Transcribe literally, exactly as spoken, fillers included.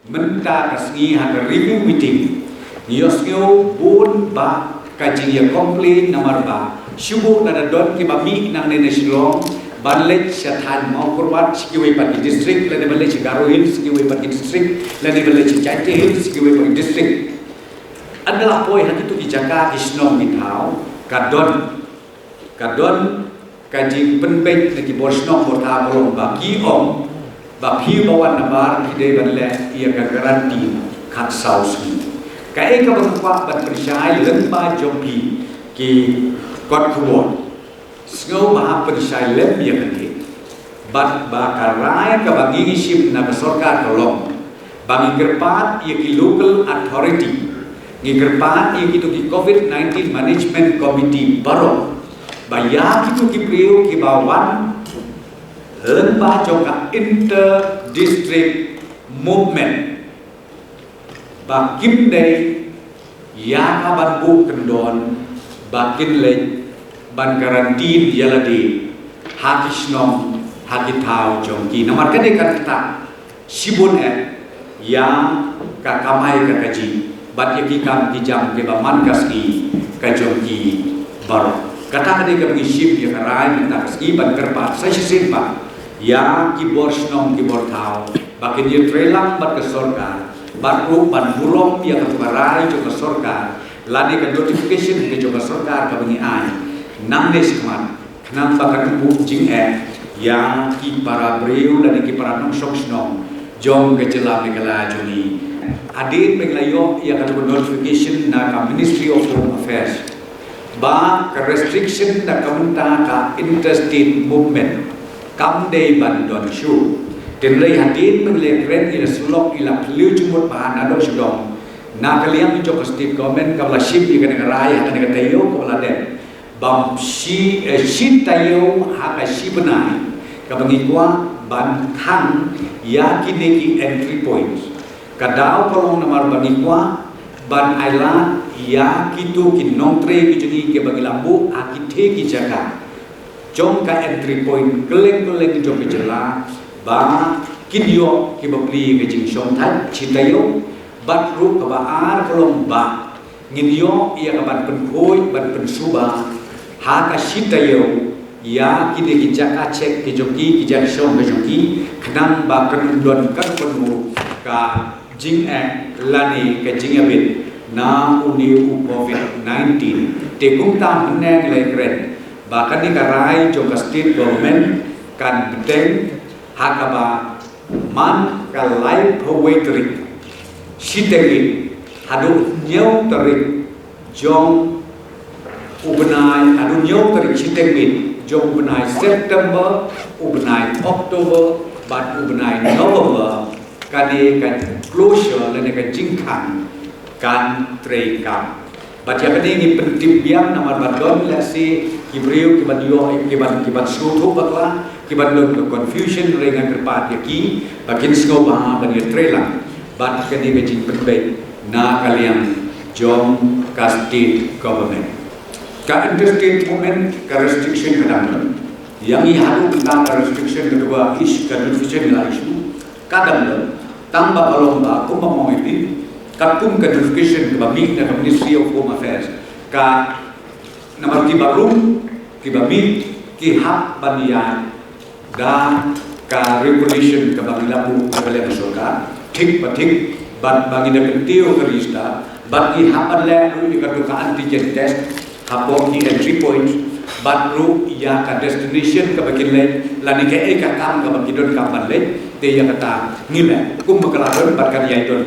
Mynta ka sngi ha ka review meeting, ngi ïohsngew bun ba ka jingïa complain namar ba shu buh lada don kiba mih nangne na Shillong ban leit sha thaiñ Mawkyrwat sha kiwei pat ki district, lane ban leit sha Garo Hills sha kiwei pat ki district, lane ban leit sha Jaintia Hills sha kiwei pat ki district. Ynda la poi ha kito ki jaka ki shnong ki thaw, ka don ka don ka jingpynbeit na ki bor shnong bor thaw ka long ba ki ong ba phi ba wan nabar phi dei ban leh ïa ka guarantee khatsaw sngi. Kaei kaba nga kwah ban pynshai lyngba jong phi ki kot khubor, sngewbha pynshai lem ïa kane. Bad ba ka rai kaba ngi ngi shim na ka sorkar ka long ba ngi kyrpad ïa ki local authority, ngi kyrpad ïa kito ki covid nineteen management committee baroh, ba ïa kito ki briew kiba wan lyngba jong ka inter district movement, ba kim dei ïa ka ban buh kyndon ba kin leit ban quarantine ïa lade ha ki shnong ha ki thaw jong ki. Namar kane kan ktah shibun eh ïa ka kamai ka kajih bad ïa ki kam ki jam kiba man ka sngi ka jong ki baroh. Kata ka dei kaba ngi shim ïa ka rai mynta ka sngi ban kyrpad sa shisien pat ïa ki bor shnong ki bor thaw ba kin ïatreilang bad ka sorkar bad ruh ban burom ïa ka rai jong ka sorkar lane ka notification ka jong ka sorkar kaba ngi ai nangne shakhmat, khnang ba kan buh jingeh ïa ki para briew lane ki para nongshong shnong jong ka jylla Meghalaya jong ngi. Hadien ba ngi la ïoh ïa ka notification na ka Ministry of Home Affairs ba ka restriction na ka mynta ka interstate movement kam dei ban don shuh. Hynrei hadien ba ngi la kren, ngi la sylloh, ngi la phylliew jingmut bha naduh sha dong na ka liang jong ka state government kaba la shim ïa kane ka rai ha kane ka taïew kaba la dep. Bym shi, eh, shi taïew ha ka shi bnai kaba ngi kwah ban khang ïa kine ki entry points. Ka daw ka long namar ba ngi kwah ban ailad ïa kito ki nongtrei ki jong ngi kiba ngi la buh ha kitei ki jaka jong ka entry point kylleng kylleng jong ka jylla ba kin ïoh kiba plie ka jingshongthait shi taïew. Bad ruh kaba ar ka long ba ngin ïoh ïa ka ban pynkhuid ban pynsuba ha ka shi taïew ïa kine ki jaka check ki jong ki, ki jaka shong ki jong ki, khnang ba kan ym don kan pynmih ka jingeh lane ka jingïabit na une u covid nineteen. Te kumta mynne ngi la kren ba kane ka rai jong ka state government kan bteng ha kaba man ka laiphew tarik shiteng miet haduh hynñiew tarik jong u bnai, haduh hynñiew tarik shiteng miet jong u bnai September, u bnai October bad u bnai November. Kane ka closure lane ka jingkhang kan treikam. Bad ïa kane ngi pyntip biang namar ba don lehse ki briew kiban ïoh, kiban, kiban sngewthuh bakla, kiban don ka confusion. Hynrei nga kyrpad ïa ki ba kin sngewbha ban ïatreilang bad kane ka jingpynbeit na ka liang jong ka state government. Ka interstate movement ka restriction ka dang don. Ïa ngi haduh mynta ka restriction ka dei ba ish ka notification la issue ka dang don. Tang ba ka long ba kumba ong ïa phi, katkum ka notification kaba mih na ka Ministry of Home Affairs, ka namar kiba rung kiba mih ki hap ban ïaid da ka regulation kaba ngi la buh na ka liang sorkar thik pa thik, bad ba ngi da kyntiew ka register, bad ngi hap ban leh ruh ïa katu ka antigen test hapoh ki entry points, bad ruh ïa ka destination kaba kin leit lane kaei ka kam kaba ki donkam ban leit. Te ïa kata ngi leh kumba ka la don bad kan ïai don.